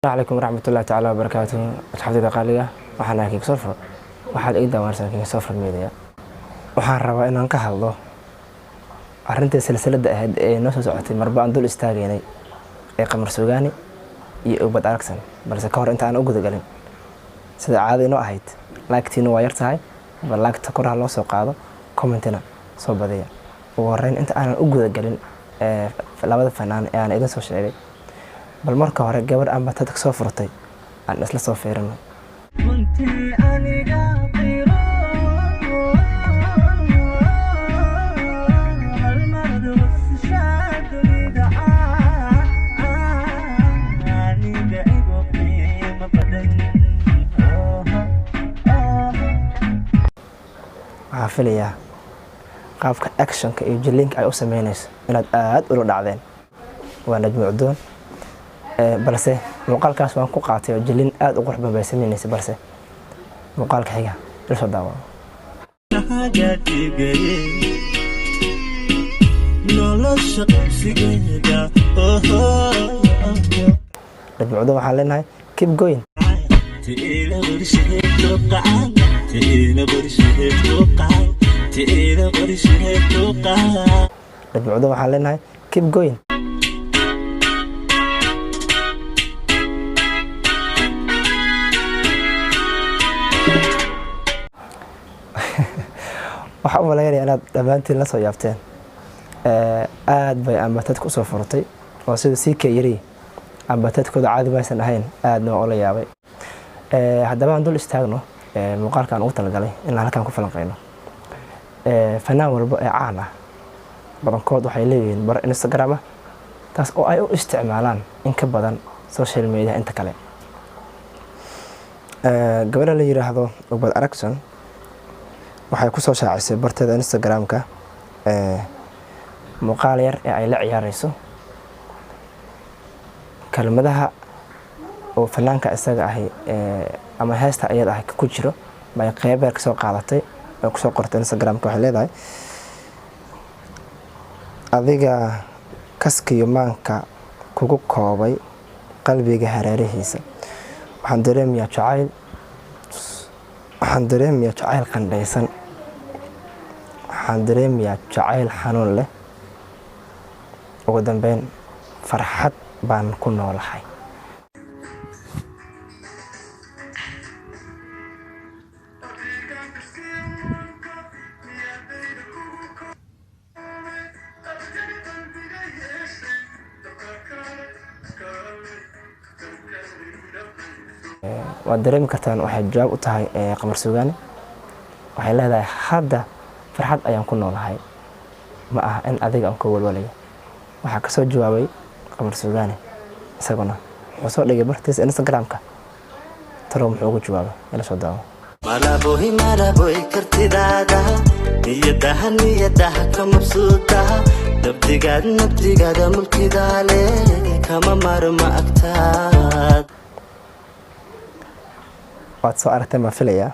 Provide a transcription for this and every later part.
Calaykum waraxmatullahi tacaala wabarakaatuhu. Asxaabtayda qaaliga, waxaan ahay King Sofro, waxaad iga daawanaysaa King Sofro Media. Waxaan rabaa inaan ka hadlo arrintii silsiladda ahayd ee noo soo socotay, marba aan dul istaagaynay, ee Qamar Suugaani iyo Ugbad Aragsan. Balse ka hor inta aan u gudagalin, sida caada inoo ahayd, like-tiina waa yar tahay, bal like-ta koraha loo soo qaado, comment-ina soo badiya. Ugu horreyn, inta aanan u gudagalin labada fanaan ee aan idin soo sheegay, bal marka hore gabar aanba dadka soo furtay aan isla soo fiirino. Runtii aniga qiro hal marad wasashaa dunida aniga igu qiimo badan. Waxaan filayaa qaabka actionka iyo jilliinka ay u sameynayso inaad aad ula dhacdeen. Waa Najmo Cudoon. Balse muuqaalkaas waan ku qaatay oo jilliin aad u qurux badan bay sameynaysa, balse muuqaalka xiga ila soo daawa. Hagaadhigaye nolosha qabsigeeda. Najmo Cudoon waxaan leenahay, keep going. Tiila qorsheed tuqaan, tiila qorsheed tuqaan, tiila qorsheed tuqaan. Najmo Cudoon waxaan leenahay, keep going. Waxaa u malaynaya inaad dhammaantiin la soo yaabteen. Aad bay ambatadka usoo furtay oo sida sii ka yiri ambatadkooda caadi maysan ahayn, aadna waan ula yaabay. Haddaba aan dul istaagno muuqaalkaan ugu talagalay inaan halkaan ku falanqeyno. Fanaan walba ee caan ah badankood waxay leeyihiin bar Instagram ah, taas oo ay u isticmaalaan in ka badan social media inta kale. Gabadha la yiraahdo Ugbad Aragson waxay kusoo shaacisay barteeda Instagram-ka muuqaal yar ee ay la ciyaareyso kelmadaha oo fanaanka isaga ahi ama heesta iyada ah ku jiro bay qeyb yar kasoo qaadatay oo kusoo qortay Instagram-ka. Waxay leedahay, "Adiga kaskiyo maanka kugu koobay qalbiga hareerihiisa, waxaan dareemayaa jacayl, waxaan dareemayaa jacayl qandhaysan, waxaan dareemayaa jacayl xanuun leh, ugu dambeyn farxad baan ku noolahay." Waad dareemi kartaan waxay jawaab u tahay Qamar Suugaani. Waxay leedahay, hadda farxad ayaan ku noolahay, ma aha in adiga aan ka walwalayo. Waxaa kasoo jawaabay Qamar Suugaani, isaguna wuxuu soo dhigay bartiisa Instagram-ka. Talow muxuu ugu jawaabay? Ila soo daawo. Malaboy, malaboy, kartidaada niyadaha, niyadaha ka mabsuuda, nabdigaad, nabdigaada mulkidaale kama maarma agtaad. Waad soo aragteen baan filayaa.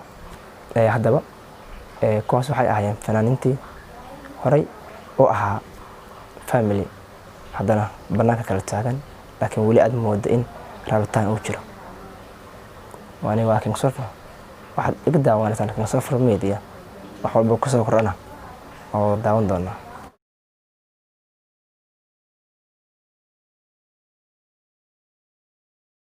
Haddaba kuwaas waxay ahaayeen fanaaniintii horay u ahaa family, haddana bannaanka kala taagan, laakiin weli aad moodo in rabitaan uu jiro. Aniga waa King Sofro, waxaad iga daawanaysaan King Sofro Media. Wax walba kusoo kordhana oo daawan doonaa.